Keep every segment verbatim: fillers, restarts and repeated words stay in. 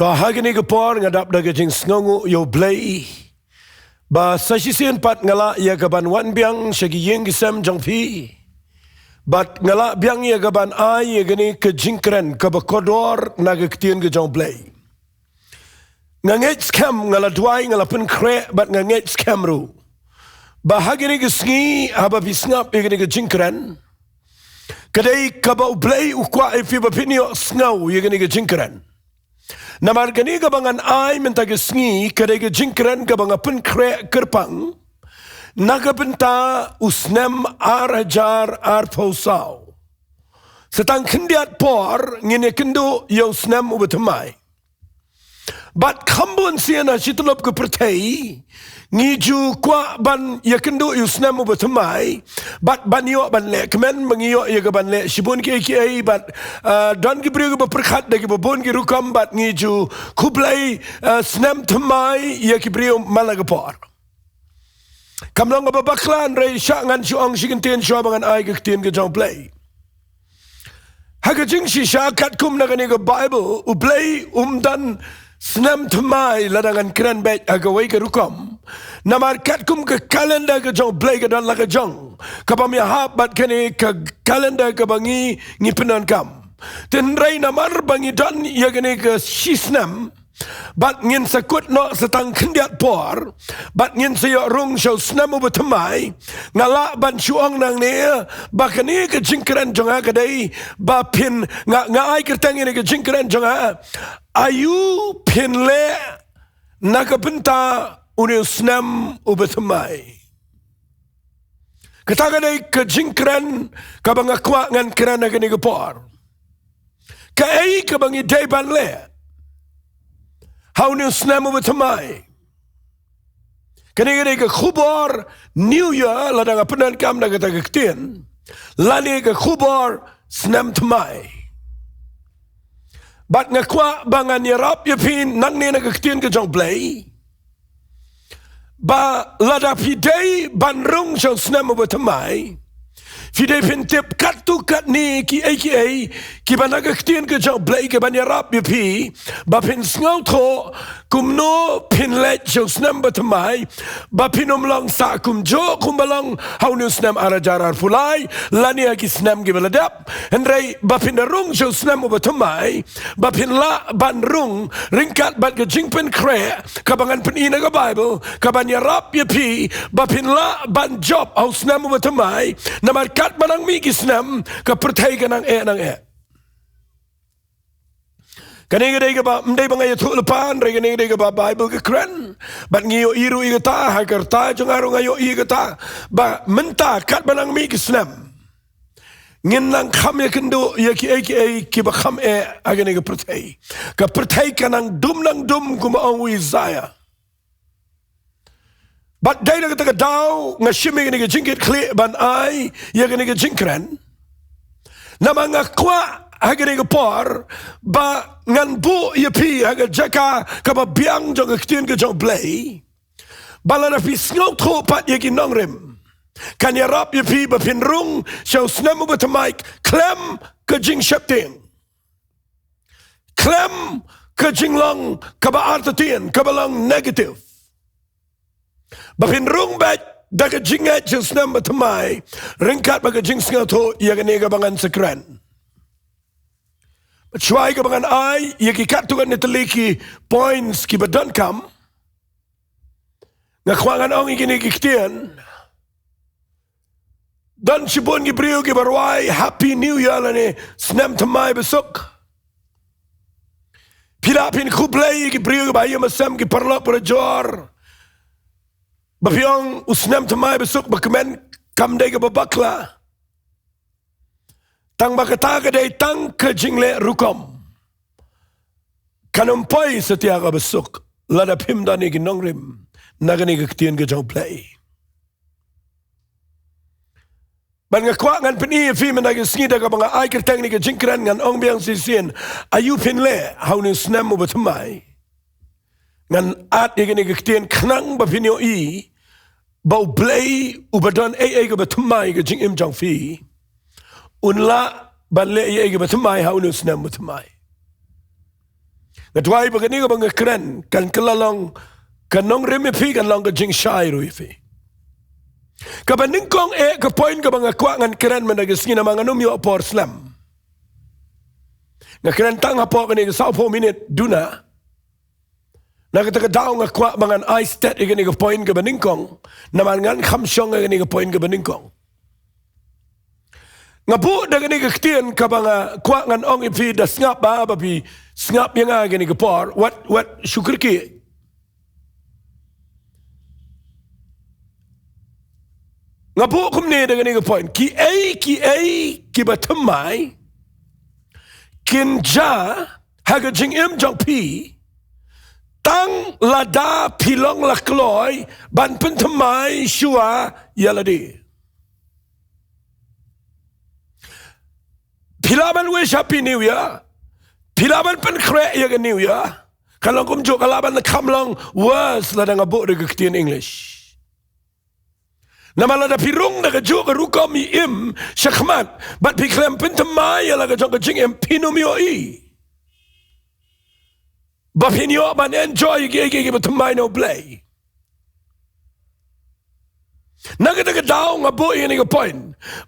To ha kane ka por nga dap da ka jingsngewnguh ïa U Blei ba sa shisien pat nga lah ïa ka ban wan biang sha ki ïing ki sem jong phi. Bad nga lah biang ïa ka ban ai ïa kane ka jingkren kaba kordor na ka ktien ka jong U Blei. Nga ngeit skhem, nga la duwai, nga la pynkhreh bad nga ngeit skhem ruh ba ha kane ka sngi haba phi sngap ïa kane ka jingkren, ka dei kaba U Blei u kwah ïa phi ba phin ïohsngew ïa kane ka jingkren. Namar kane kaba ngan ai mynta ka sngi ka dei ka jingkren kaba nga pynkhreh kyrpang na ka bynta u snem ar hajar arphew saw. Sa tang khyndiat por ngin ïakynduh ïa u snem uba thymmai. Bad kham bun sien ha shi tyllup ka pyrthei ngi ju kwah ban ïakynduh ïa u snem uba thymmai bad ban ïoh ban leh kmen ba ngi ïoh ïa ka ban leh shibun kiei kiei bad, ah, don ki briew kiba pyrkhat da kiba bun ki rukom bad ngi ju khublei, ah, snem thymmai ïa ki briew man la ka por. Kam long kaba bakla hynrei shah ngan shu ong shi kyntien shuwa ba ngan ai ka ktien ka jong U Blei. Ha ka jingshisha katkum na kane ka Baibl, U Blei um don snem thymmai lada ngan kren beit ha kawei ka rukom. Namar katkum ka kalenda ka jong U Blei ka don la ka jong, kaba ym ïahap bad kane ka kalenda kaba ngi, ngi pyndonkam. Te hynrei namar ba ngi don ïa kane ka shi snem, bad ngin sa kut noh sa tang khyndiat por bad ngin sa ïoh rung sha u snem uba thymmai, nga lah ban shu ong nangne ba kane ka jingkren jong nga ka dei ba phin, nga, nga ai kyrteng ïa kane ka jingkren jong nga, aïu phin leh na ka bynta une u snem uba thymmai. Kata ka dei ka jingkren kaba nga kwah ngan kren ha kane ka por. Kaei kaba ngi dei ban leh ha une u snem uba thymmai? Kane ka dei ka khubor New Year lada nga pyndonkam da kata ka ktien, lane ka khubor snem thymmai. Bad nga kwah ba ngan ïarap ïa phi nangne na ka ktien ka jong U Blei ba lada phi dei ban rung sha u snem uba thymmai, phi dei phin tip katto katne kiei kiei kiba na ka ktien ka jong U Blei ka ban ïarap ïa phi ba phin sngewthuh kumno phin leit sha u snem uba thymmai, ba phin ym long sah kumjuh kumba long ha une u snem ar hajar arphew lai lane ha ki snem kiba la dep. Hynrei ba phin da rung sha u snem uba thymmai, ba phin lah ban rung ryngkat bad ka jingpynkhreh kaba ngan pyni na ka Baibl, ka ban ïarap ïa phi ba phin lah ban jop ha u snem uba thymmai. Namar katba nang mih ki snem, ka pyrthei ka nang eh nang eh. Kane ka dei kaba, ym dei ba nga ïathuh lypa, hynrei kane ka dei kaba Baibl ka kren. Bad ngi ïohi ruh ïa kata, ha ka rta jong nga ruh nga ïohi ïa kata, ba mynta katba nang mih ki snem, ngin nang kham ïakynduh ïa kiei kiei kiba kham eh ha kane ka pyrthei. Ka pyrthei ka nang dum nang dum kumba ong u Isaiah. Bad dei na kata ka daw nga shim ïa kane ka jingkitkhlieh ban ai ïa kane ka jingkren. Namar nga kwah ha kane ka por ba ngan buh ïa phi ha ka jaka kaba biang jong ka ktien ka jong U Blei, ba lada phi sngewthuh pat ïa ki nongrim, kan ïarap ïa phi ba phin rung sha u snem uba thymmai khlem ka jingsheptieng, khlem ka jinglong kaba artatien, kaba long negative. Ba phin rung beit da ka jingngeit sha u snem uba thymmai ryngkat bad ka jingsngewthuh ïa kane kaba ngan sa kren. Bad shuwa ïa kaba ngan ai ïa ki katto katne tylli ki points kiba donkam, nga kwah ngan ong ïa kine ki ktien. Don shibun ki briew kiba rwai Happy New Year lane snem thymmai basuk. Phi lah phin khublei ïa ki briew kiba ha ïing ha sem, ki paralok parajor, ba phi ong u snem thymmai basuk ba kmen kam dei kaba bakla. Tang ba kata ka dei tang ka jingleh rukom. Kan ym poi satia kaba suk lada phim don ïa ki nongrim na kane ka ktien ka jong U Blei. Bad nga kwah ngan pyni ïa phi mynta ka sngi da kaba nga ai kyrteng ïa kane ka jingkren, ngan ong biang shisien, aïu phin leh ha une u snem uba thymmai. Ngan add ïa kane ka ktien khnang ba phin ïohi ba U Blei uba don ei ei kaba thymmai ha ka jingim jong phi, un lah ban leh ei ei kaba thymmai ha une u snem uba thymmai. Nga duwai ba kane kaba nga kren kan kylla long ka nongrim ïa phi, kan long ka jingshai ruh ïa phi. Kaba nyngkong eh ka point kaba nga kwah ngan kren mynta ka sngi namar ngan ym ïoh por slem. Nga kren tang hapoh kane ka sawphew minit duna. Na kata ka daw nga kwah ba ngan ai stet ïa kane ka point kaba nyngkong. Namar ngan kham shong ïa kane ka point kaba nyngkong. Nga buh da kane ka ktien kaba nga kwah ngan ong ïa phi, da sngap ba, ba phi sngap ïa nga ïa kane ka por, wat, wat shu kyrkieh. Nga buh kumne da kane ka point. Kiei kiei kiba thymmai kin jia ha ka jingim jong phi, tang lada phi long la kloi ban pynthymmai shuwa ïa lade. Phi lah ban wish Happy New Year. Phi lah ban pynkhreh ïa ka New Year. Ka long kumjuh, ka lah ban kham long worse lada nga buh da ka ktien English. Namar lada phi rung da kajuh ka rukom im shakhmat bad phi khlem pynthymmai ïa la ka jong ka jingim, phin ym ïohi ba phin ïoh ban enjoy ïa kiei kiei kiba thymmai na U Blei. Na kata ka daw nga buh ïa kane ka point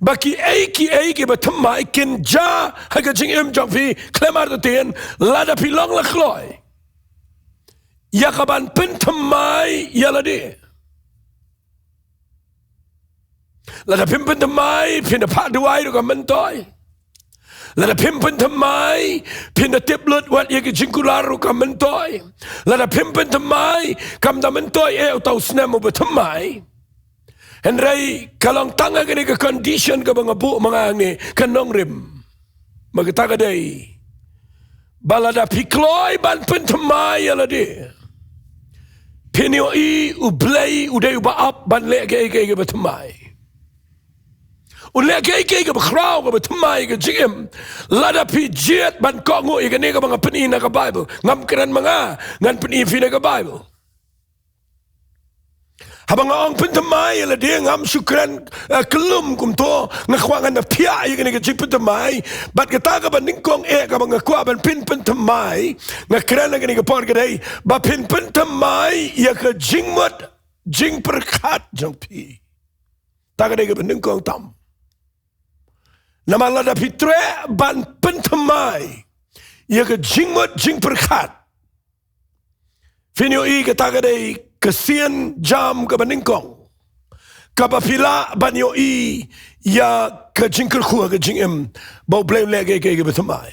ba kiei kiei kiba thymmai kin jia ha ka jingim jong phi khlem artatien lada phi long la kloi ïa kaban pynthymmai ïa lade. Lada phim pynthymmai, phin da phah duwai ruh kam myntoi. Lada phim pynthymmai, phin da tip lut wat ïa ki jingkular ruh kam myntoi. Lada phim pynthymmai, kam da myntoi eh uta u snem uba thymmai. Hynrei ka long tang ha kane ka condition kaba nga buh ma nga hangne, ka nongrim. Bad kata ka dei ba lada phi kloi ban pynthymmai ïa lade, phin ïohi U Blei u dei uba ap ban leh kiei kiei kiba thymmai. Un leh kiei kiei kiba khraw kaba thymmai ka jingim lada phi jied ban kohnguh ïa kane kaba nga pyni na ka Baibl. Ngam kren ma nga, ngan pyni phi na ka Baibl. Haba nga ong pynthymmai ïa lade, ngam shu kren, eh, kyllum kumto, nga kwah ngan da phiah ïa kane ka jingpynthymmai. Bad kata kaba nyngkong eh kaba nga kwah ban pynpynthymmai, nga kren ha kane ka por ka dei ba phin pynthymmai ïa ka jingmut jingpyrkhat jong phi. Ta ka dei kaba nyngkong tam. Namar lada phi treh ban pynthymmai ïa ka jingmut jingpyrkhat, phin ïohi kata ka dei ka sienjam kaba nyngkong kaba phi lah ban ïohi ïa ka jingkyrkhu ha ka jingim ba U Blei u leh kiei kiei kiba thymmai.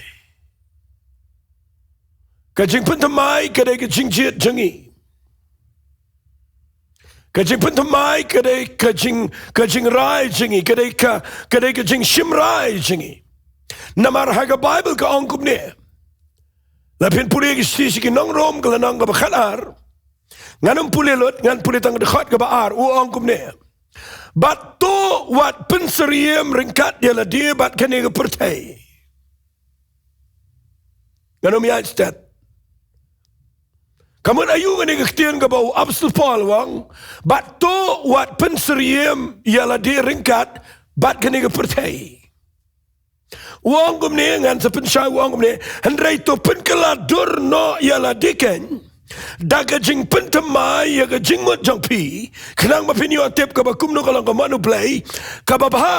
Ka jingpynthymmai ka dei ka jingjied jong ngi. Ka jingpynthymmai ka dei ka jing, ka jingrai jong ngi, ka dei ka, ka dei ka jingshim rai jong ngi. Namar ha ka Baibl ka ong kumne. Lada phin pule ki shithi sha ki nong Rom ka lynnong kaba khatar. Ngan ym pule lut, ngan pule tang ka dkhot kaba ar, u ong kumne. Bad to wat pynsyriem ryngkat ïa lade bad kane ka pyrthei. Ngan ym ïaid stet. Ka mut aïu kane ka ktien kaba u Apostol Paul u ong, bad to wat pynsyriem ïa lade ryngkat bad kane ka pyrthei. U ong kumne, ngan sa pynshai, u ong kumne, hynrei to pynkylla dur noh ïa lade keiñ da ka jingpynthymmai ïa ka jingmut jong phi, khnang ba phin ïoh tip kaba kumno ka long ka mon U Blei, kaba bha,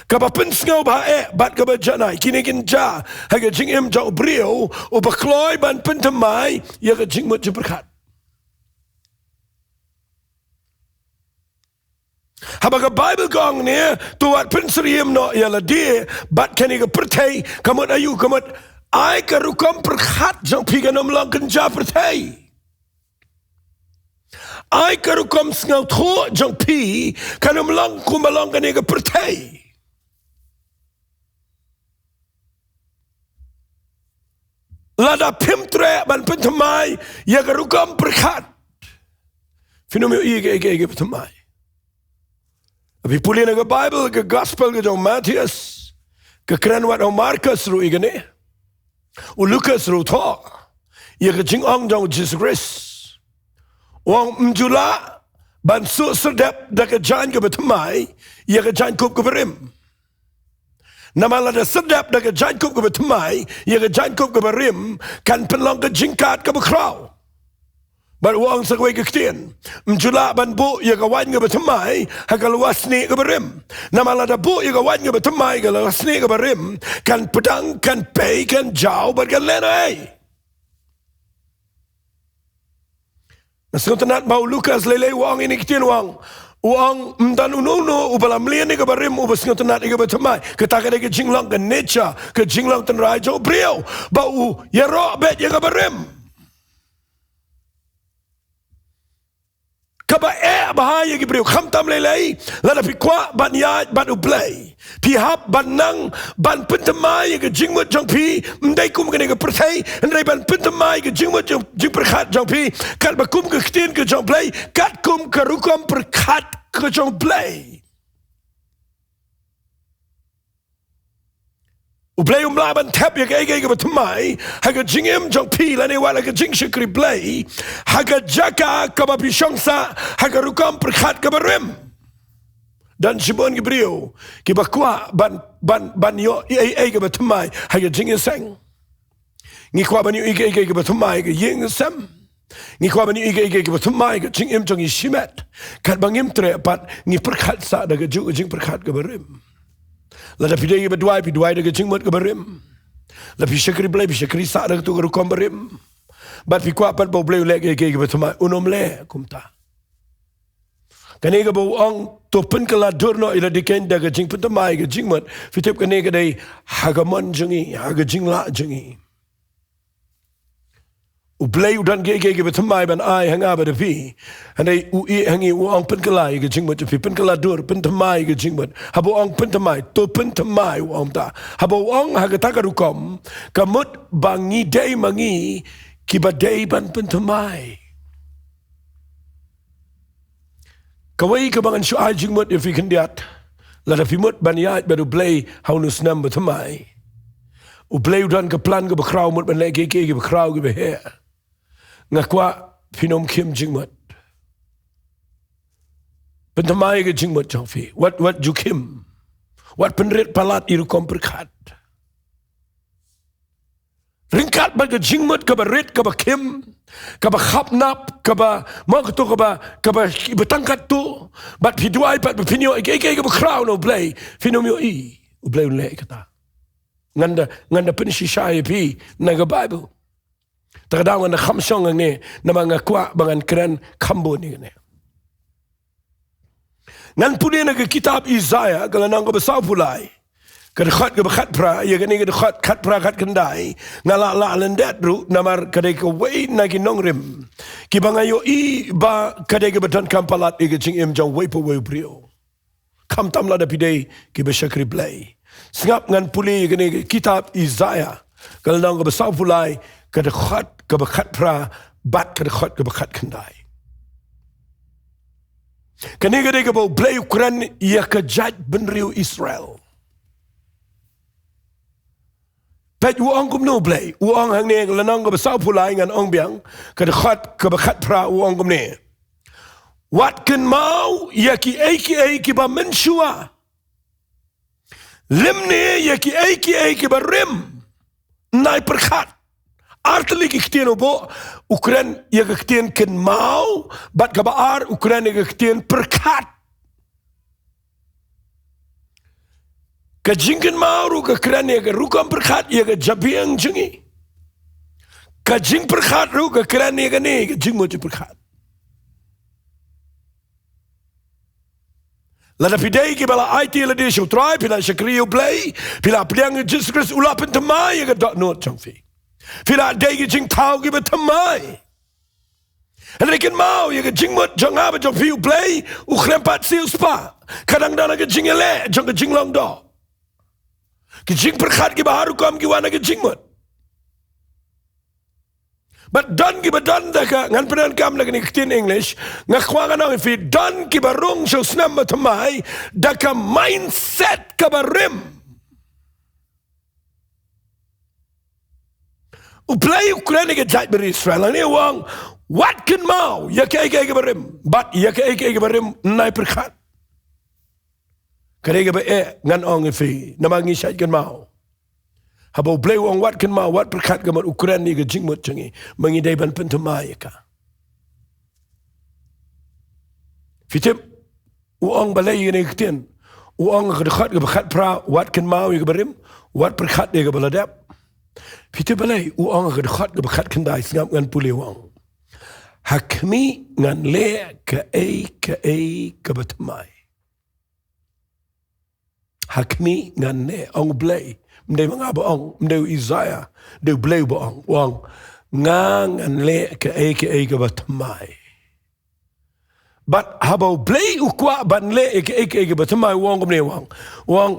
kaba pynsngewbha eh bad kaba janai. Kine kin jia ha ka jingim jong u briew uba kloi ban pynthymmai ïa ka jingmut jingpyrkhat. Haba ka Baibl ka ong ne, to wat pynsyriem noh ïa lade bad kane ka pyrthei, ka mut aïu, ka mut ai ka rukom pyrkhat jong phi kan ym long kynja pyrthei. Ai ka rukom sngewthuh jong phi kan ym long kumba long kane ka pyrthei. Lada phim treh ban pynthymmai ïa ka rukom pyrkhat, phin ym ïohi ïa ka, ïa ka, ïa ka pynthymmai. Phi pule na ka Baibl, ka Gospel ka jong u Mathaios, ka kren wat u Markos ruh ïa kane. U Lukas ruh u thoh ïa ka jingong jong u Jisu Khrist. U ong, ym ju lah ban suh serdep da ka jaiñ kaba thymmai ïa ka jaiñkup kaba rim. Namar lada sdep da ka jaiñkup kaba thymmai ïa ka jaiñkup kaba rim, kan pynlong ka jingkad kaba khraw. Bad u ong sa kawei ka ktien, ym ju lah ban buh ïa ka waiñ kaba thymmai ha ka lwar snieh kaba rim. Namar lada buh ïa ka waiñ kaba thymmai ha ka lwar snieh kaba rim, kan pdang, kan pei, kan jaw bad kan lehnohei. Sngewtynnat ba u Lukas lei lei u ong ïa kine ki ktien, u ong, u ong, ym don uno uno uba la mlien ïa kaba rim uba sngewtynnat ïa kaba thymmai. Kata ka dei ka jinglong, ka nature, ka jinglong tynrai jong u briew, ba u ïaroh beit ïa kaba rim. Kaba eh bha ïa ki briew, khamtam lei lei lada phi kwah ban ïaid bad U Blei, phi hap ban nang ban pynthymmai ïa ka jingmut jong phi, ym dei kum kane ka pyrthei, hynrei ban pynthymmai ïa ka jingmut jong, jingpyrkhat jong phi katba kum ka ktien ka jong U Blei, katkum ka rukom pyrkhat ka jong U Blei. U Blei um lah ban thep ïa kaei kaei kaba thymmai ha ka jingim jong phi lane wat ha ka jingshakri Blei, ha ka jaka kaba phi shong sah ha ka rukom pyrkhat kaba rim. Don shibun ki briew kiba kwah ban, ban, ban ïoh ïa ei ei kaba thymmai ha ka jingïaseng. Ngi kwah ban ïoh ïa ei ei kaba thymmai ha ka ïing sem. Ngi kwah ban ïoh ïa ei ei kaba thymmai ha ka jingim jong ngi shimet. Katba ngim treh pat, ngi pyrkhat sah da kajuh ka jingpyrkhat kaba rim. Lada phi dei kiba duwai, phi duwai da ka jingmut kaba rim. Lada phi shakri Blei, phi shakri sah da katu ka rukom ba rim. Bad phi kwah pat ba U Blei u leh ei ei kaba thymmai, un ym leh kumta. Kane kaba u ong, to pynkylla dur noh ïa lade kein da ka jingpynthymmai ka jingmut, phi tip kane ka dei ha ka mon jong ngi, ha ka jinglah jong ngi. U Blei u don kiei kiei kiba thymmai ban ai ha nga bad ha phi. Hynrei u ïeh ha ngi, u ong pynkylla ïa ka jingmut jong phi, pynkylla dur, pynthymmai ïa ka jingmut. Haba u ong pynthymmai, to pynthymmai, u ong ta. Haba u ong ha kata ka rukom, ka mut ba ngi dei ma ngi kiba dei ban pynthymmai. Kawei kaba ngan shu ai jingmut ïa phi khyndiat, lada phi mut ban ïaid bad U Blei ha une u snem ba thymmai. U Blei u don ka plan kaba khraw, mut ban leh kiei kiei kiba khraw kiba heh. Nga kwah phin ym khim jingmut. Pynthymmai ka jingmut jong phi. Wat, wat ju khim. Wat pynrit palat ïa rukom pyrkhat. Ryngkat bad ka jingmut kaba rit, kaba khim, kaba khapnap, kaba, mo, kato kaba, kaba, kaba tang katto. Bad phi duwai pat ba phin ïoh ïa kiei kiei kaba khraw na U Blei, phin ym ïohi. U Blei un leh kata. Ngan da, ngan da pynshisha ïa phi na ka Baibl. Te ka daw ngan da kham shong hangne, namar nga kwah ba ngan kren kham bun ïa kane. Ngan pule na ka kitab Isaiah, ka lynnong kaba sawphew lai, ka dkhot kaba khatphra, ïa kane ka dkhot khatphra khatkhyndai, nga lah lah lyndet ruh, namar ka dei kawei na ki nongrim kiba nga ïohi ba ka dei kaba donkam palat ïa ka jingim jong uwei pa uwei u briew. Khamtam lada phi dei kiba shakri Blei. Sngap, ngan pule ïa kane ka kitab Isaiah, ka lynnong kaba sawphew lai, ka dkhot kaba khatphra bad ka dkhot kaba khatkhyndai. Kane ka dei kaba U Blei u kren ïa ka jaitbynriew Israel. Peit u ong kumno U Blei, u ong hangne, lynnong kaba sawphew lai, ngan ong biang, ka dkhot kaba khatphra, u ong kumne. Wat kynmaw ïa kiei kiei kiba mynshuwa, lymne ïa kiei kiei kiba rim. Nai pyrkhat. Ar tylli ki ktien u buh, u kren ïa ka ktien kynmaw, bad kaba ar u kren ïa ka ktien pyrkhat. Ka jingkynmaw ruh ka kren ïa ka rukom pyrkhat ïa ka jabieng jong ngi. Ka jingpyrkhat ruh ka kren ïa kane ka jingmut jingpyrkhat. Lada phi dei kiba la aiti lade sha U Trai, phi la shakri U Blei, phi la pdiang ïa U Jisu Khrist, u la pynthymmai ïa ka dohnud jong phi. Phi la dei ki jingthaw kiba thymmai. Hynrei kynmaw ïa ka jingmut jong nga bad jong phi, U Blei u khlem pat siewspah. Ka dang don ha ka jingïaleh jong ka jinglong doh. Ki jingpyrkhat kiba har rukom ki wan na ka jingmut. Bad don kiba don da ka, ngan pyndonkam da kane ka ktien English, nga kwah ngan ong ïa phi, don kiba rung sha u snem ba thymmai da ka mindset kaba rim. U Blei u kren ïa ka jaitbynriew Israel, hangne u ong, wat kynmaw ïa kaei kaei kaba rim, bad ïa kaei kaei kaba rim nai pyrkhat. Ka dei kaba eh ngan ong ïa phi, namar ngi shait kynmaw. Haba U Blei u ong wat kynmaw, wat pyrkhat, ka mut u kren ïa ka jingmut jong ngi, ma ngi dei ban pynthymmai ïa ka. Phi tip, u ong balei ïa kane ka ktien? U ong ha ka dkhot kaba khatphra, wat kynmaw ïa kaba rim, wat pyrkhat ïa kaba la dep. Phi tip balei u ong ha ka dkhot kaba khatkhyndai? Sngap ngan pule, u ong, ha khmih ngan leh kaei kaei kaba thymmai. Ha khmih ngan leh, ong U Blei. Ym dei ma nga ba ong, ym dei u Isaiah, dei U Blei uba ong. U ong, nga ngan leh kaei kaei kaba thymmai. Bad haba U Blei u kwah ban leh ïa kaei kaei kaba thymmai, u ong kumne, u ong, u ong,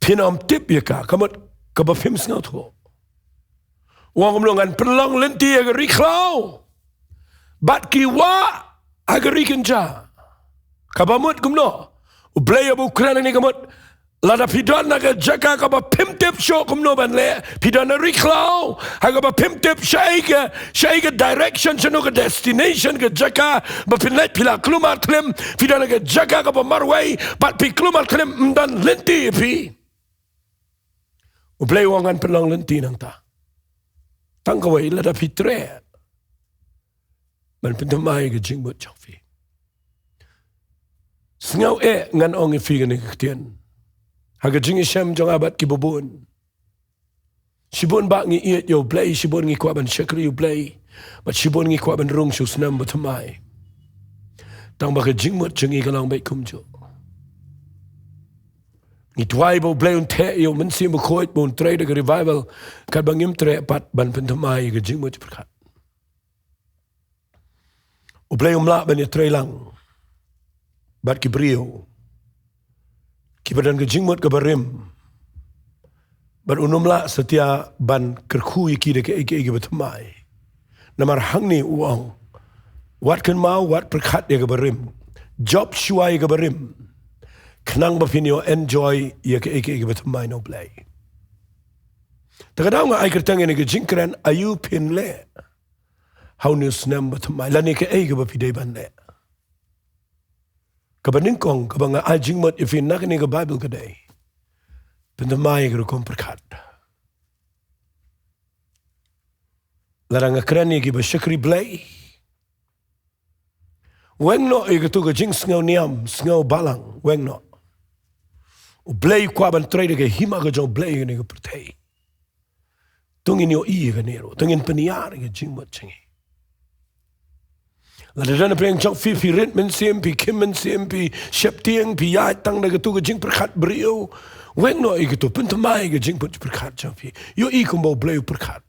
phin ym tip ïa ka, ka mut kaba phim sngewthuh. U ong kumno? Ngan pynlong lynti ha ka ri khlaw bad ki wah ha ka ri kynja. Kaba mut kumno? U Blei haba u kren hangne, ka mut lada phi don ha ka jaka kaba phim tip shuh kumno ban leh, phi don ha ri khlaw ha kaba phim tip shaei ka, shaei ka direction, shano ka destination, ka jaka ba phin leit, phi la kulmar khlem, phi don ha ka jaka kaba marwei bad phi kulmar khlem, ym don lynti ïa phi. U Blei u ong ngan pynlong lynti nangta. Tang kawei, lada phi treh ban pynthymmai ïa ka jingmut jong phi. Sngap eh, ngan ong ïa phi kane ka ktien ha ka jingïashem jong nga bad kiba bun. Shibun bah ngi ïeit ïa U Blei, shibun ngi kwah ban shakri U Blei, bad shibun ngi kwah ban rung sha u snem ba thymmai. Tang ba ka jingmut jong ngi ka long beit kumjuh. Ngi duwai ba U Blei un theh ïa U Mynsiem Bakhuid, ba un trei da ka revival, katba ngim treh pat ban pynthymmai ïa ka jingmut jingpyrkhat. U Blei um lah ban ïatrei lang bad ki briew kiba don ka jingmut kaba rim, bad un ym lah satia ban kyrkhu ïa ki da kaei kaei kaba thymmai. Namar hangne u ong, wat kynmaw, wat pyrkhat ïa kaba rim. Jop shuwa ïa kaba rim, khnang ba phin ïoh enjoy ïa kaei kaei kaba thymmai na U Blei. Te ka daw nga ai kyrteng ïa kane ka jingkren, aïu phin leh ha une u snem ba thymmai, lane kaei kaba phi dei ban leh. Kaba nyngkong kaba nga ai jingmut ïa phi na kane ka Baibl ka dei, pynthymmai ïa ka rukom pyrkhat. Lada nga kren ïa kiba shakri Blei, weng noh ïa katu ka jingsngew niam, sngew balang, weng noh. U Blei u kwah ban trei da ka hima ka jong U Blei ha kane ka pyrthei. To ngin ïohi ïa kane ruh, to ngin pynïar ïa ka jingmut jong ngi. Lada don napdeng jong phi, phi rit mynsiem, phi khim mynsiem, phi sheptieng, phi ïaid tang da katu ka jingpyrkhat briew, weng noh ïa katu, pynthymmai ïa ka jingpyrkhat jong phi. Ïohi kumba U Blei u pyrkhat.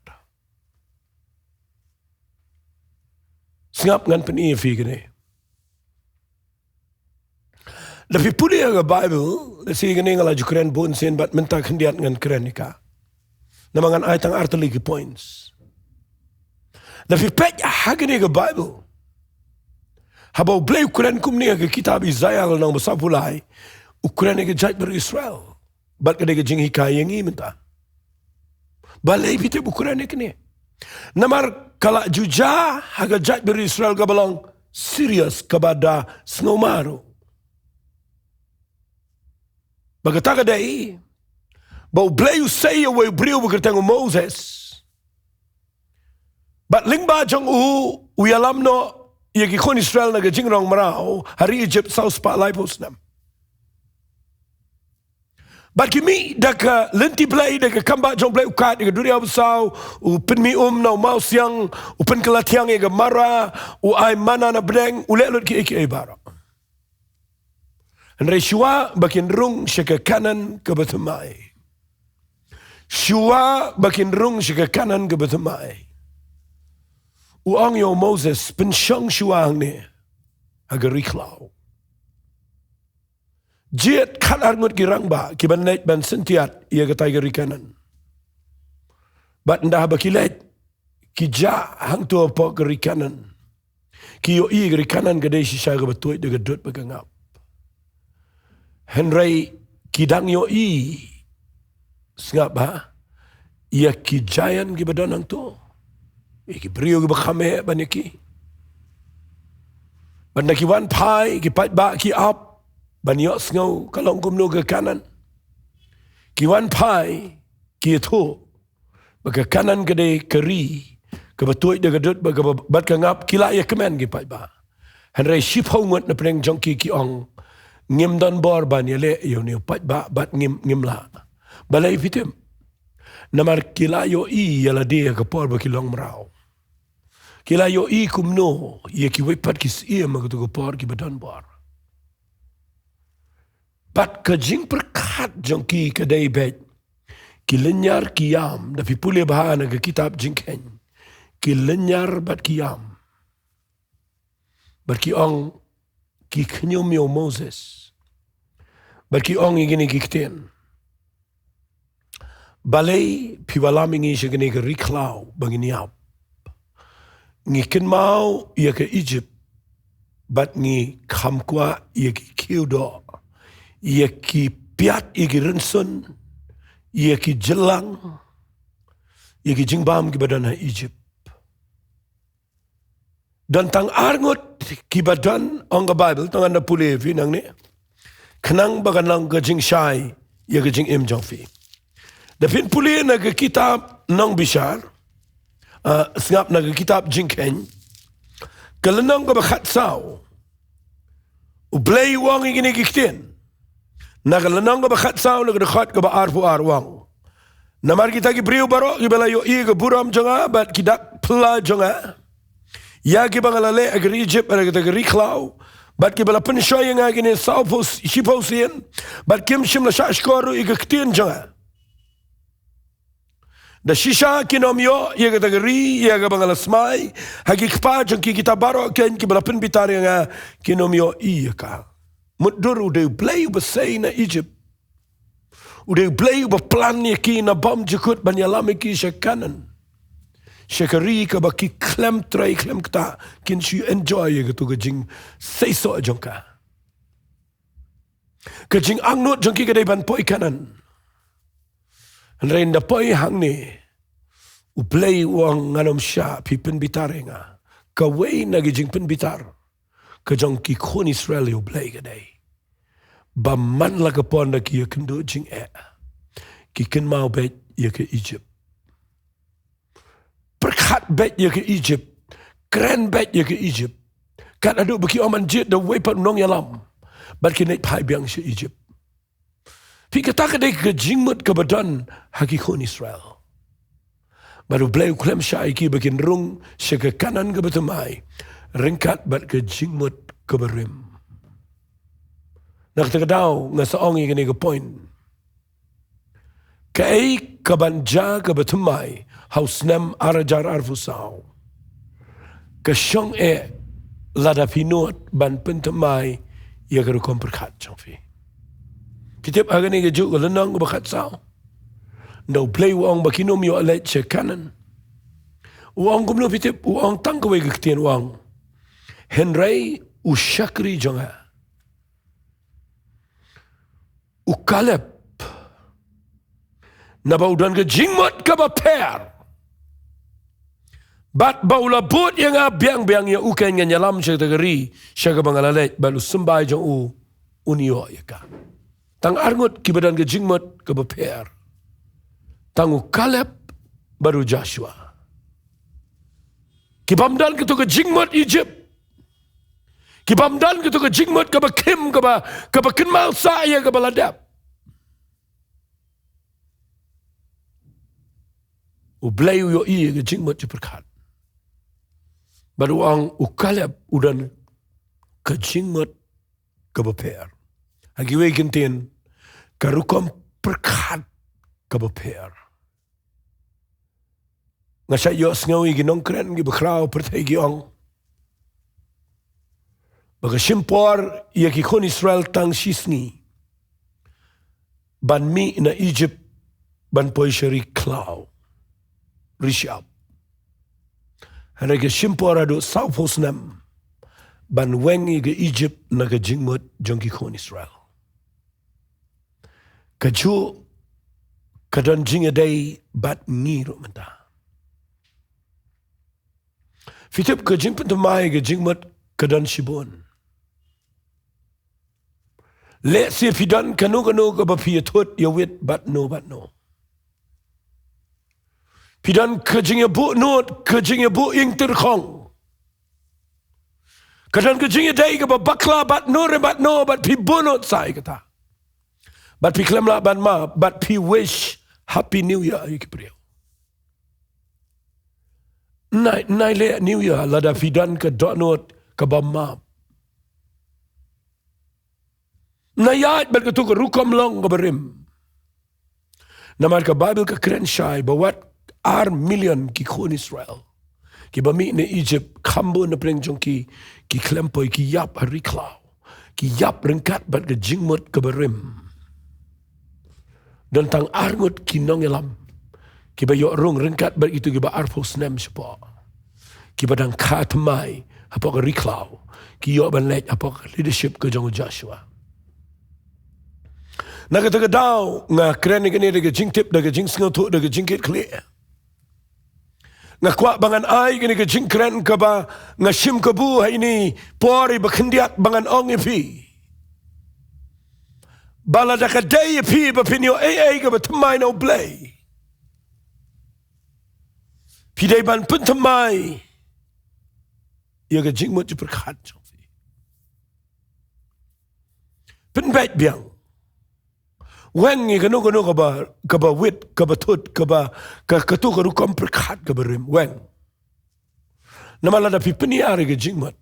Sngap, ngan pyni ïa phi kane. Da phi pule ha ka Baibl, da shi kane nga la ju kren bun sien bad mynta khyndiat ngan kren ïa ka. Namar ngan ai tang artylli ki points. Da phi peit ha kane ka Baibl, haba U Blei u kren kumne ha ka kitab Isaiah lynnong ba sawphew lai, u kren ïa ka jaitbynriew Israel. Bad ka dei ka jinghikai ïa ngi mynta. Balei phi tip u kren ïa kane? Namar ka la ju jia ha ka jaitbynriew Israel kaba long serious, kaba da sngewmar ruh. Bad kata ka dei ba U Blei u sei ïa uwei u briew ba kyrteng u Moses. Bad lyngba jong u, u ïalam noh ïa ki khun Israel na ka jingrong mraw ha ri Egypt saw spah laiphew snem. Bad ki mih da ka lynti Blei, da ka kam bah jong U Blei, u kait ïa ka duriaw basaw, u pynmih um na u mawsiang, u pynkylla thiang ïa ka Marah, u ai manna na pdeng, u leh lut kiei kiei baroh. Hynrei shuwa ba kin rung sha ka Kanaan kaba thymmai. Shuwa ba kin rung sha ka Kanaan kaba thymmai, u ong ïa u Moses, pynshong shuwa hangne ha ka ri khlaw. Jied khatar ngut ki rangbah kiban leit ban syntiat ïa katai ka ri Kanaan. Bad ynda haba ki leit, ki jah hangto hapoh ka ri Kanaan, ki ïohi ka ri Kanaan ka dei shisha kaba tuid da ka dud bad ka ngap. Hynrei ki dang ïohi, sngap bha, ïa ki giant kiba don hangto, ïa ki briew kiba kham heh ban ïa ki. Bad ynda ki wan phai, ki paidbah ki ap, ban ïohsngew ka long kumno ka Kanan. Ki wan phai, ki ïathuh ba ka Kanan ka dei ka ri kaba tuid da ka dud bad kaba, bad ka ngap. Ki la ïakmen ki paidbah. Hynrei shiphew ngut na pdeng jong ki ki ong, ngim don bor ban ïaleh ïa une u paidbah bad ngim, ngim lah. Balei phi tip? Namar ki la ïohi ïa lade ha ka por ba ki long mraw. Ki la ïohi kumno ïa kiwei pat ki syiem ha kato ka por kiba don bor. Bad ka jingpyrkhat jong ki ka dei beit, ki lynñiar ki ïam. Da phi pule bha na ka kitab Jingkheiñ, ki lynñiar bad ki ïam. Bad ki ong, ki khñium ïa u Moses. Bad ki ong ïa kine ki ktien: Balei phi wallam ïa ngi sha kane ka ri khlaw ba ngin ïap? Ngi kynmaw ïa ka Ijipt, bad ngi kham kwah ïa ki khiew doh, ïa ki piat, ïa ki rynsun, ïa ki jyllang, ïa ki jingbam kiba don ha Ijipt. Don tang ar ngut kiba don, ong ka Baibl, tang ngan da pule ïa phi nangne, khnang ba kan long ka jingshai ïa ka jingim jong phi. Da phin pule na ka kitab Nongbishar, ah, sngap, na ka kitab Jingkheiñ, ka lynnong kaba khatsaw, U Blei u ong ïa kine ki ktien. Na ka lynnong kaba khatsaw, na ka dkhot kaba arphew ar, u ong: Namar kita ki briew baroh kiba la ïohi ïa ka burom jong nga bad ki dak phylla jong nga, ïa kiba nga la leh ha ka ri Ijipt, ha kata ka ri khlaw, bad kiba la pynshoi ïa nga kine sawphew, shiphew sien, bad kim shym la shahshkor ruh ïa ka ktien jong nga. Da shisha kin ym ïoh ïa kata ka ri ïa kaba nga la smai ha ki kpa jong ki. Kita baroh kein kiba la pynbitar ïa nga kin ym ïohi ïa ka. Mutdur, u dei U Blei uba sei na Ijipt. U dei U Blei uba plan ïa ki na bymjukut ban ïalam ïa ki sha Kanan, sha ka ri kaba ki khlem trei khlem ktah, kin shu enjoy ïa kato ka jingseisoh jong ka. Ka jingangnud jong ki ka dei ban poi Kanan. Hynrei ynda poi hangne, U Blei u ong, ngan ym shah phi pynbitar ïa nga. Kawei na ki jingpynbitar ka jong ki khun Israel ïa U Blei ka dei ba man la ka por da ki ïakynduh jingeh, ki kynmaw beit ïa ka Ijipt. Pyrkhat beit ïa ka Ijipt. Kren beit ïa ka Ijipt. Kat haduh ba ki ym ban jied da uwei pat u nongïalam, bad kin leit phai biang sha Ijipt. Phi, kata ka dei ka jingmut kaba don ha ki khun Israel. Bad U Blei u khlem shah ïa ki ba kin rung sha ka Kanan kaba thymmai ryngkat bad ka jingmut kaba rim. Na kata ka daw nga sa ong ïa kane ka point. Kaei kaban jia kaba thymmai ha u snem ar hajar arphew saw, ka shong eh lada phi nud ban pynthymmai ïa ka rukom pyrkhat jong phi. Phi tip ha kane kajuh ka lynnong kaba khatsaw, ynda U Blei u ong ba kin ym ïoh leit sha Kanan, u ong kumno phi tip? U ong tang kawei ka ktien, u ong: Hynrei u shakri jong nga, u Kaleb, naba u don ka jingmut kaba pher, bad ba u la bud ïa nga biang biang, ïa u kein ngan ïalam sha kata ka ri sha kaba nga la leit, bad u symbai jong u un ïoh ïa ka. Tang ar ngut kiba don ka jingmut kaba pher. Tang u Kaleb bad u Joshua. Ki bym don kato ka jingmut Ijipt. Ki bym don kato ka jingmut kaba khim, kaba, kaba kynmaw sah ïa kaba la dep. U Blei u ïohi ïa ka jingmut jingpyrkhat. Bad u ong u Kaleb u don ka jingmut kaba pher. Ha kiwei ki ktien, ka rukom pyrkhat kaba pher. Nga shait ïohsngew ïa ki nongkren kiba khraw pyrthei ki ong ba ka shim por ïa ki khun Israel tang shisngi ban mih na Ijipt ban poi sha ri khlaw, ri shyiap. Hynrei ka shim por haduh sawphew snem ban weng ïa ka Ijipt na ka jingmut jong ki khun Israel. Kajuh ka don jingïadei bad ngi ruh mynta. Phi tip, ka jingpynthymmai ka jingmut ka don shibun. Lehse phi don kano kano kaba phi ïathut ïawit bad no bad no. Phi don ka jingïabuh nud, ka jingïabuh ïing tyrkhong. Ka don ka jingïadei kaba bakla bad no re bad no, bad phi buh nud sa ïa kata. Bad phi khlem lah ban map, bad phi wish Happy New Year ïa ki briew. Nai, nai leh New Year lada phi don ka dohnud kaba map. Nai ïaid bad katu ka rukom long kaba rim. Namar ka Baibl ka kren shai ba wat ar million ki khun Israel kiba mih na Egypt, kham bun na pdeng jong ki, ki khlem poi, ki ïap ha ri khlaw, ki ïap ryngkat bad ka jingmut kaba rim. Don tang ar ngut ki nongïalam kiba ïoh rung ryngkat bad kitu kiba arphew snem shapoh, kiba dang kha thymmai hapoh ka ri khlaw, ki ïoh ban leit hapoh ka leadership ka jong u Joshua. Na kata ka daw nga kren ïa kane da ka jingtip, da ka jingsngewthuh, da ka jingkitkhlieh. Nga kwah ba ngan ai kane ka jingkren kaba nga shim kabu ha ine i por iba khyndiat, ba ngan ong ïa phi ba lada ka dei ïa phi ba phin ïoh ei ei kaba thymmai na U Blei, phi dei ban pynthymmai ïa ka jingmut jingpyrkhat jong phi. Pynbeit biang. Weng ïa kano kano kaba, kaba wit, kaba thut, kaba, ka, katu ka rukom pyrkhat kaba rim. Weng. Namar lada phi pynïar ïa ka jingmut,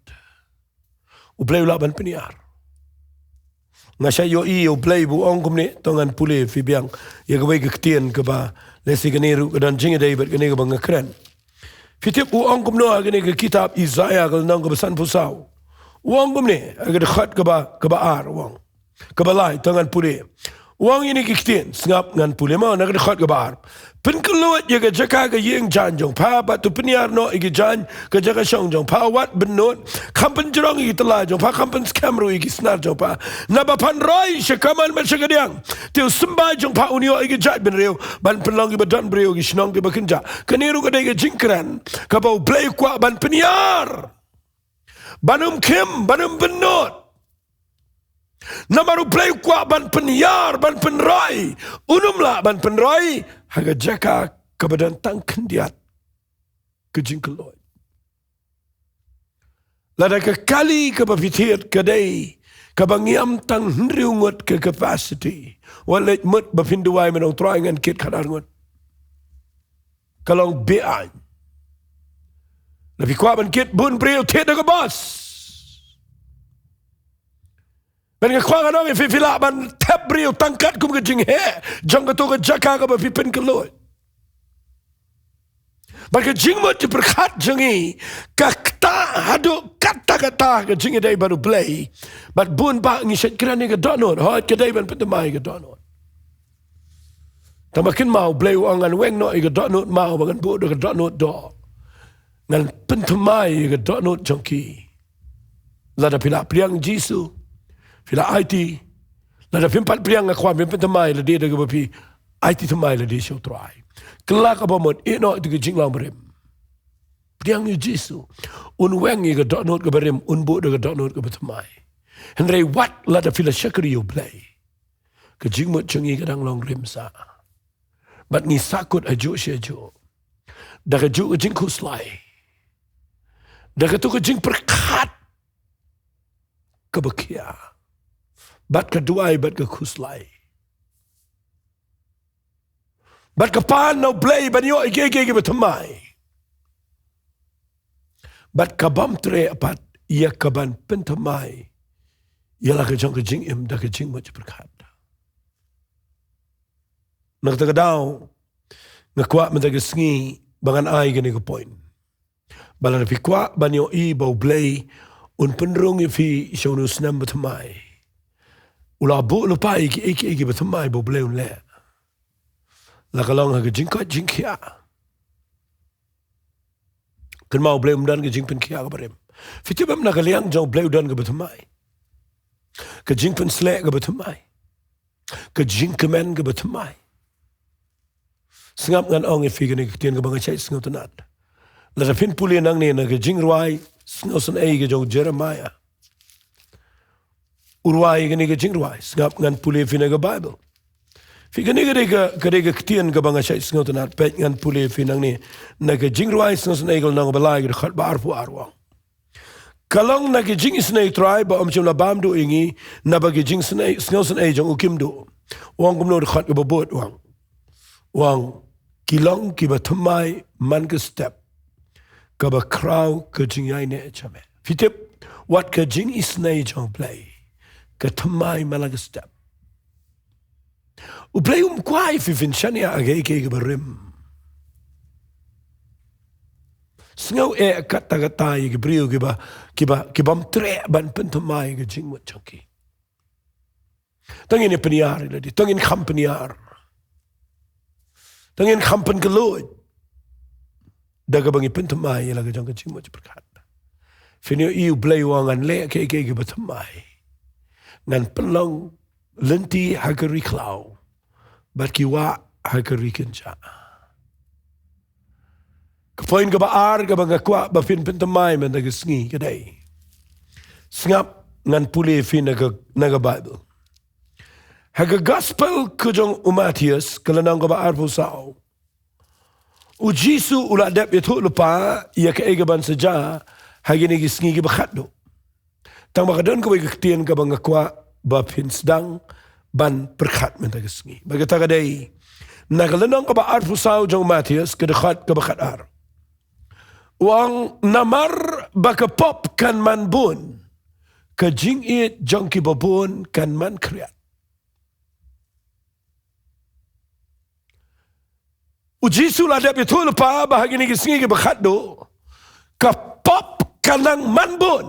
U Blei u lah ban pynïar. Nga shait ïohi ïa U Blei ba u ong kumne, to ngan pule ïa phi biang ïa kawei ka ktien kaba lehse kane ruh ka don jingïadei bad kane kaba nga kren. Phi tip u ong kumno ha kane ka kitab Isaïah ka lynnong kaba sanphew saw? U ong kumne ha ka dkhot kaba, kaba ar u ong. Kaba lai, to ngan pule. U ong ïa kine ki ktien, sngap ngan pule mo, na ka dkhot kaba ar. Pynkylluid ïa ka jaka ka ïing jaiñ jong pha, bad to pynïar noh ïa ki jaiñ ka jaka shong jong pha, wat bynnud, kham pynjrong ïa ki tyllai jong pha, kham pynskhem ruh ïa ki snar jong pha. Naba phan roi sha kamon bad sha kadiang, te u symbai jong pha un ïoh ïa ki jaitbynriew ban pynlong kiba don briew ha ki shnong kiba kynjah. Kane ruh ka dei ka jingkren kaba U Blei u kwah ban pynïar. Ban ym khim, ban ym bynnud. Namar U Blei u kwah ban pynïar, ban pynroi. Un ym lah ban pynroi ha ka jaka kaba don tang khyndiat ka jingkylluid. Lada ka kali kaba phi thied ka dei kaba ngiam tang hynriew ngut ka capacity, wat leit mut ba phin duwai, men ong Trai ngan kit khatar ngut. Ka long be-aiñ. Lada phi kwah ban kit bun briew, thied da ka bos. Bad nga kwah ngan ong ïa phi, phi lah ban thep briew tang katkum ka jingheh jong katu ka jaka kaba phi pynkylluid. Bad ka jingmut jingpyrkhat jong ngi ka ktah haduh katta katta ka jingïadei bad U Blei. Bad bun bah ngi shait kren ïa ka dohnud, hooid ka dei ban pynthymmai ïa ka dohnud. Tangba kynmaw, U Blei u ong ngan weng noh ïa ka dohnud maw, ba ngan buh da ka dohnud doh. Ngan pynthymmai ïa ka dohnud jong ki. Lada phi la pdiang Jisu, phi la aiti. Lada phim pat pdiang, nga kwah phin pynthymmai lade da kaba phi aiti thymmai lade sha U Trai. Kylla kaba mut, ïeh noh ïa ka jinglong barim. Pdiang ïa U Jisu. Un weng ïa ka dohnud kaba rim, un buh da ka dohnud kaba thymmai. Hynrei wat lada phi la shakri ïa U Blei, ka jingmut jong ngi ka dang long rim sah. Bad ngi sahkut hajuh shi hajuh da kajuh ka jingkhuslai, da katu ka jingpyrkhat kaba khia, bad ka duwai, bad ka khuslai, bad ka pan na U Blei ban ïoh ïa kiei kiei kiba thymmai, bad ka bym treh pat ïa ka ban pynthymmai ïa la ka jong ka jingim da ka jingmut jingpyrkhat. Na kata ka daw, nga kwah mynta ka sngi ba ngan ai kane ka point. Ba lada phi kwah ban ïohi ba U Blei un pynrung ïa phi sha une u snem ba thymmai, u la buh lypa ïa kiei kiei kiba thymmai ba U Blei un leh, la ka long ha ka jingkoit jingkhiah. Kynmaw, U Blei um don ka jingpynkhiah kaba rim. Phi tip em, na ka liang jong U Blei u don kaba thymmai, ka jingpynsleh kaba thymmai, ka jingkmen kaba thymmai. Sngap, ngan ong ïa phi kane ka ktien kaba nga shait sngewtynnat. Lada phin pule nangne na ka jingrwai sngewsynei ka jong u Jeremiah, u rwai kane ka jingrwai. Sngap, ngan pule phi na ka Baibl. Phi, kane ka dei ka, ka dei ka ktien kaba nga shait sngewtynnad. Peit, ngan pule phi nangne na ka Jingrwai Sngewsynei ka lynnong ba lai, ka dkhot ba arphew ar, u ong: Ka long na ki jingisynei, Trai, ba ym shym la bam duh ïa ngi, naba ki jingsynei, sngewsynei jong u kim duh. U ong kumno? Dkhot kaba bud, u ong, u ong: Ki long kiba thymmai man ka step, kaba khraw ka jingïaineh jong me. Phi tip, wat ka jingisynei jong U Blei ka thymmai man la ka step. U Blei um kwah ïa phi phin shaniah ha kiei kiei kiba rim. Sngew eh katta katta ïa ki briew kiba, kiba, ki bym treh ban pynthymmai ka jingmut jong ki. To ngin ïa pynïar ïa lade, to ngin kham pynïar, to ngin kham pynkyluid da kaba ngi pynthymmai ïa la ka jong ka jingmut jingpyrkhat. Phin ïohi U Blei u ong, ngan leh kiei kiei kiba thymmai. Ngan pynlong lynti ha ka ri khlaw, bad ki wah ha ka ri kynjah. Ka point kaba ar kaba nga kwah ba phin pynthymmai mynta ka sngi ka dei, sngap, ngan pule phi na ka, na ka Baibl. Ha ka Gospel ka jong u Mathaios, ka lynnong kaba arphew saw, U Jisu u la dep ïathuh lypa ïa kaei kaban sa jia ha kine ki sngi kiba khatduh. Tang ba ka don kawei ka ktien kaba nga kwah ba phin sdang ban pyrkhat mynta ka sngi. Bad kata ka dei na ka lynnong kaba arphew saw jong u Mathaios, ka dkhot kaba khat ar. U ong: Namar ba ka pop kan man bun, ka jingïeit jong kiba bun kan man khriat. U Jisu u la dep ïathuh lypa ba ha kine ki sngi kiba khatduh, ka pop kan nang man bun,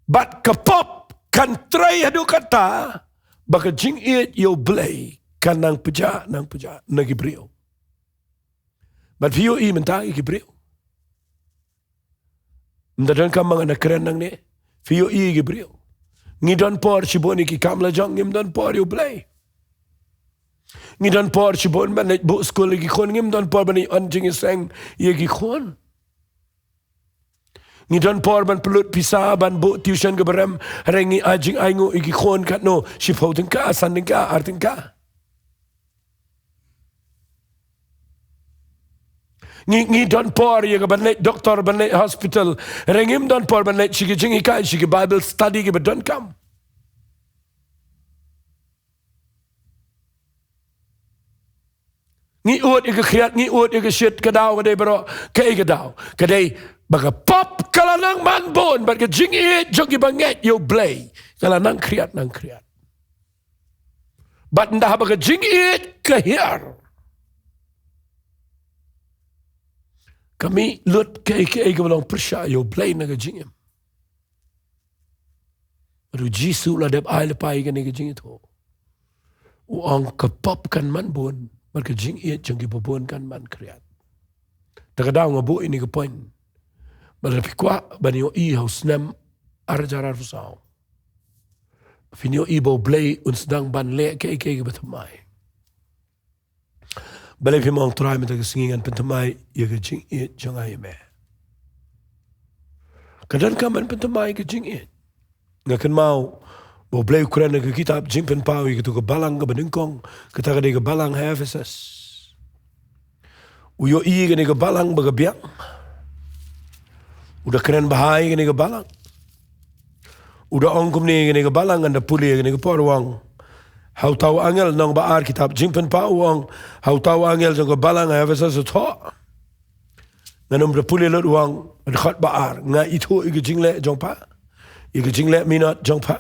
bad ka pop kan trei haduh katta ba ka jingïeit ïa U Blei kan nang pjah, nang pjah na ki briew. Bad phi ïohi mynta ïa ki briew. Ym da donkam ba ngan da kren nangne. Phi ïohi ïa ki briew. Ngi don por shibun ïa ki kam la jong, ngim don por ïa U Blei. Ngi don por shibun ban leit buh skul ïa ki khun, ngim don por ban leit ai jingïaseng ïa ki khun. Ngi don por ban pynlut pisa ban buh tuition kaba rem, hynrei ngi ai jingainguh ïa ki khun katno, shiphew tyngka, san tyngka, ar tyngka. Ngi, ngi don por ïa ka ban leit doktor, ban leit hospital, hynrei ngim don por ban leit sha ki jinghikai, sha ki Bible study kiba donkam. Ngi ud ïa ka khriat, ngi ud ïa ka shit, ka daw ka dei baroh. Kaei ka daw? Ka dei ba ka pop ka la nang man bun, bad ka jingïeit jong kiba ngeit ïa U Blei ka la nang khriat, nang khriat. Bad ynda haba ka jingïeit ka hiar, ka mih lut kaei kaei kaba long pyrshah ïa U Blei na ka jingim. Bad U Jisu u la dep ai lypa ïa kane ka jingïathuh. U ong ka pop kan man bun, bad ka jingïeit jong kiba bun kan man khriat. Te ka daw nga buh ïa kane ka point, bad lada phi kwah ban ïohi ha u snem ar hajar arphew saw, phin ïohi ba U Blei un sdang ban leh kaei kaei kaba thymmai. Balei phim ong, Trai, mynta ka sngi ngan pynthymmai ïa ka jingïeit jong nga ïa me? Ka donkam ban pynthymmai ïa ka jingïeit. Nga kynmaw ba U Blei u kren ha ka kitab Jingpynpaw ïa kato ka balang kaba nyngkong, kata ka dei ka balang ha Ephesus. U ïohi ïa kane ka balang ba ka biang. U da kren bha ïa kane ka balang. U da ong kumne ïa kane ka balang, ngan da pule ïa kane ka por, u ong ha uta u angel, lynnong ba ar kitab Jingpynpaw, u ong ha uta u angel jong ka balang ha Ephesus, u thoh. Ngan ym da pule lut, u ong, dkhot ba ar: Nga ithuh ïa ka jingleh jong pha, ïa ka jingleh minot jong pha,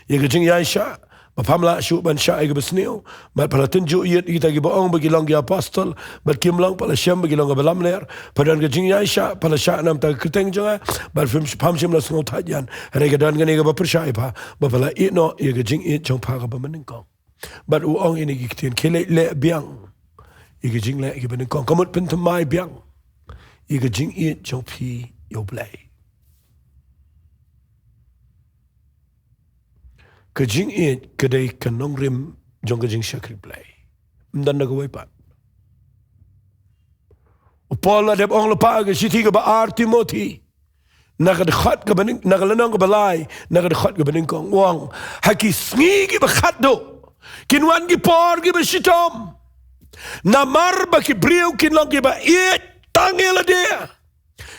ïa ka jingïaishah, ba pham lah shuh ban shah ïa kaba sniew, bad pha la tynjuh ïit ïa kita kiba ong ba ki long ki apostol, bad kim long, pha la shem ba ki long kiba lamler. Pha don ka jingïaishah, pha la shah na bynta ka kyrteng jong nga, bad phim, pham shym la sngewthait ïa nga. Hynrei ka don kane kaba pyrshah ïa pha, ba pha la ïehnoh ïa ka jingïeit jong pha kaba mynnyngkong. Bad u ong ïa kine ki ktien: Khie leit leh biang ïa ki jingleh kiba nyngkong. Ka mut pynthymmai biang ïa ka jingïeit jong phi ïa U Blei. Ka jingïeit ka dei ka nongrim jong ka jingshakri Blei. Ym don da kawei pat. U Paul la dep ong lypa ha ka shithi kaba ar Timothi, Na ka dkhot kaba nyng-, na ka lynnong kaba lai, na ka dkhot kaba nyngkong u ong, ha ki sngi kiba khatduh kin wan ki por kiba shitom. Namar ba ki briew kin long kiba ïeit tang ïa lade,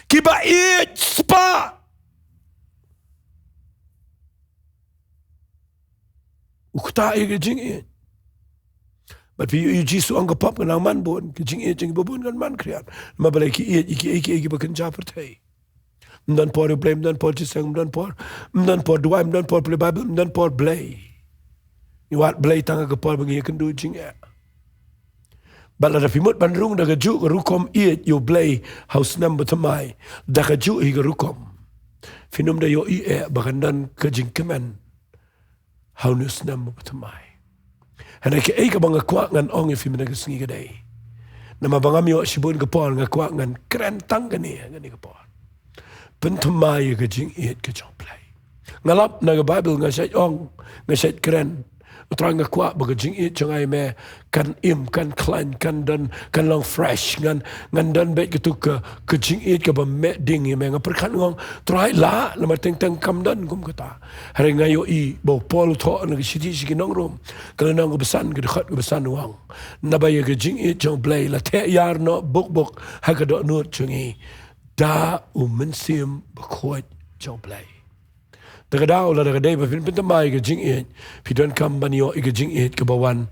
kiba ïeit spah. U ktah ïa ka jingïeit. Bad phi ïohi u Jisu u ong ka pop kan nang man bun, ka jingïeit jong kiba bun kan man khriat. Namar balei? Ki ïeit ïa kiei kiei kiba kynja pyrthei. Ym don por ïa U Blei, ym don por jingïaseng, ym don por, ym don por duwai, ym don por pule Baibl, ym don por Blei. Ngi wad Blei tang ha ka por ba ngi ïakynduh jingeh. Bad lada phi mut ban rung da kajuh ka rukom ïeit ïa U Blei ha u snem ba thymmai, da kajuh hi ka rukom, phin ym da ïohi eh ba kan don ka jingkmen ha une u snem ba thymmai. Hynrei kaei kaba nga kwah ngan ong ïa phi mynta ka sngi ka dei, namar ba ngam ïoh shibun ka por, nga kwah ngan kren tang kane, kane ka por. Pynthymmai ïa ka jingïeit ka jong U Blei. Nga lap na ka Baibl, nga shait ong, nga shait kren, U Trai, nga kwah ba ka jingïeit jong nga ïa me kan im, kan khlaiñ, kan don, kan long fresh, ngan, ngan don beit katto ka, ka jingïeit kaba meh ding ïa me. Nga pyrkhat nga ong, Trai, lah, namar teng teng kam don kum kata. Hynrei nga ïohi ba u Paul u thoh na ka shithi sha ki nong Rom, ka lynnong kaba san, ka dkhot kaba san u ong, naba ïa ka jingïeit jong U Blei la theh ïar noh buk buk ha ka dohnud jong ngi da u Mynsiem Bakhuid jong U Blei. Te ka daw lada ka dei ba phin pynthymmai ïa ka jingïeit, phi donkam ban ïoh ïa ka jingïeit kaba wan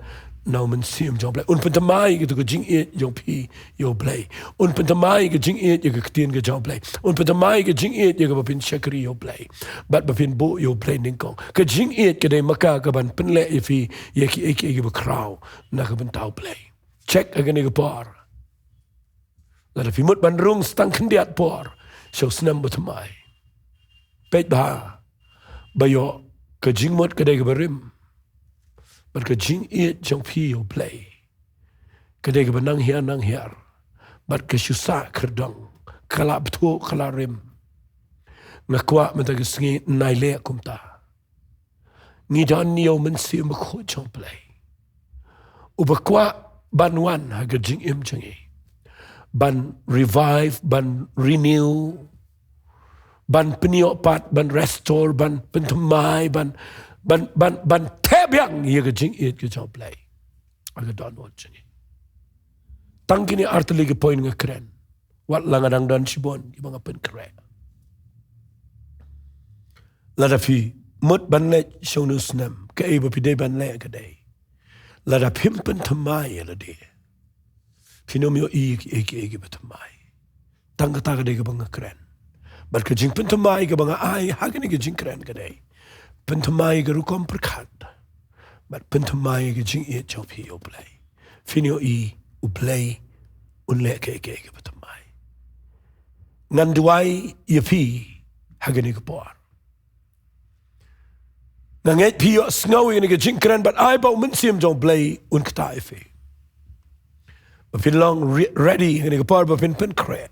na u Mynsiem jong U Blei. Un pynthymmai ïa kata ka jingïeit jong phi ïa U Blei. Un pynthymmai ïa ka jingïeit ïa ka ktien ka jong U Blei. Un pynthymmai ïa ka jingïeit ïa kaba phin shakri ïa U Blei, bad ba phin buh ïa U Blei nyngkong. Ka jingïeit ka dei ma ka kaban pynleh ïa phi ïa kiei kiei kiba khraw na ka bynta U Blei. Check ha kane ka por. Lada phi mut ban rung sa tang khyndiat por sha u snem ba thymmai, peit bha ba ïoh ka jingmut ka dei kaba rim, bad ka jingïeit jong phi ïa U Blei ka dei kaba nang hiar nang hiar, bad ka shu sah khyrdong, ka la bthuh, ka la rim. Nga kwah mynta ka sngi ngin ïaleh kumta. Ngi don ïa u Mynsiem Bakhuid jong U Blei, uba kwah ban wan ha ka jingim jong ngi, ban revive, ban renew, ban pynïoh pat, ban restore, ban pynthymmai, ban, ban, ban, ban theh biang ïa ka jingïeit ka jong U Blei ha ka dohnud jong ngi. Tang kine artylli ki point nga kren, wat la nga dang don shibun kiba nga pynkhreh. Lada phi mut ban leit sha une u snem, kaei ba phi dei ban leh ka dei, lada phim pynthymmai ïa lade, phin ym ïohi ïa kiei kiei kiba thymmai. Tang kata ka dei kaba nga kren. Bad ka jingpynthymmai kaba nga ai ha kane ka jingkren ka dei, pynthymmai ka rukom pyrkhat, bad pynthymmai ka jingïeit jong phi ïa U Blei. Phin ïohi U Blei un leh kiei kiei kiba thymmai. Ngan duwai ïa phi ha kane ka por. Nga ngeit phi ïohsngew ïa kane ka jingkren, bad ai ba u Mynsiem jong U Blei un ktah ïa phi, ba phin long re-, ready ha kane ka por ba phin pynkhreh.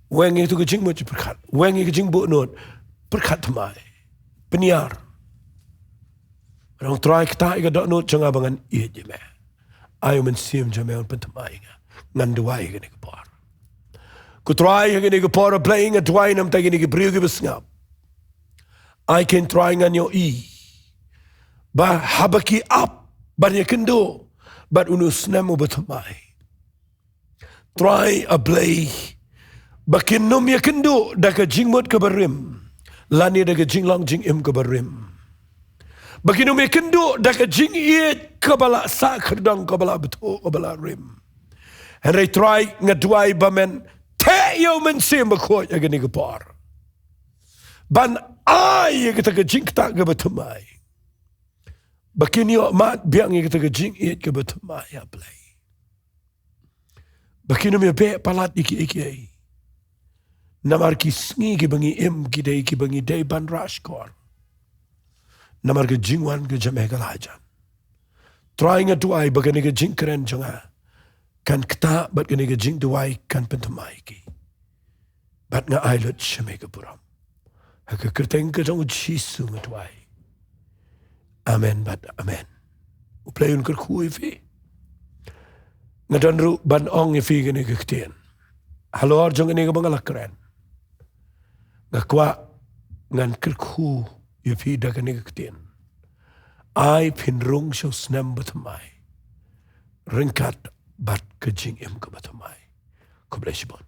Weng ïa katu ka jingmut jingpyrkhat, weng ïa ka jingbuhnud, pyrkhat thymmai, pynïar. Ong, Trai, ktah ïa ka dohnud jong nga ba ngan ïeit ïa me. Ai u Mynsiem jong me un pynthymmai ïa nga. Ngan duwai ha kane ka por. Ko Trai, ha kane ka por, A Blei, nga duwai na ka bynta kine ki briew kiba sngap. Ai kein, Trai, ngan ïohi ba haba ki ap ban ïakynduh bad une u snem uba thymmai, Trai A Blei, ba kin ym ïakynduh da ka jingmut kaba rim, lane da ka jinglong jingim kaba rim. Ba kin ym ïakynduh da ka jingïeit kaba la sah khyrdong, kaba la bthuh, kaba la rim. Hynrei Trai, nga duwai ba men theh ïa u Mynsiem Bakhuid ha kane ka por, ban ai ïa kata ka jingktah kaba thymmai, ba kin ïoh mad biang ïa kata ka jingïeit kaba thymmai, A Blei. Ba kin ym ïabeh palat ïa kiei kiei. Namar ki sngi kiba ngi im, ki dei kiba ngi dei ban rah shkor namar ka jingwan ka jong me ka la jan. Trai, nga duwai ba kane ka jingkren jong nga kan ktah, bad kane ka jingduwai kan pynthymmai ki. Bad nga ai lut sha me ka burom. Ha ka kyrteng ka jong u Jisu nga duwai. Amen bad amen. U Blei un kyrkhu ïa phi. Nga don ruh ban ong ïa phi kane ka ktien halor jong kane kaba nga la kren. Nga kwah ngan kyrkhu ïa phi da kane ka ktien. Ai phin rung sha u snem bathymmai ryngkat bad ka jingim ka bathymmai. Khublei shibun.